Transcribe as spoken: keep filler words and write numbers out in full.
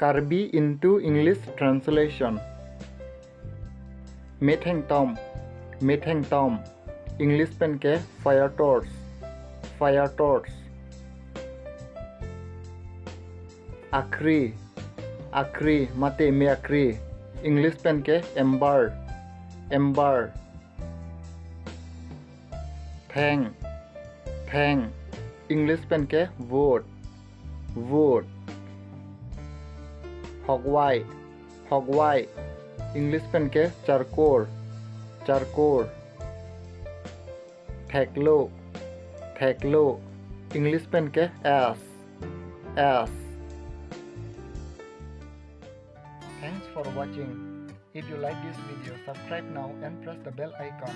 Karbi into English translation. Methengtom, methengtom. English pen ke fire torch, fire torch. Akhri, akhri, mate me akhri. English pen ke ember, ember. Theng, theng. English pen ke wood, wood. Hogwai, hogwai. English pen ke charcoal, charcoal. Theklo, theklo. English pen ke ash, ash. Thanks for watching. If you like this video, subscribe now and press the bell icon.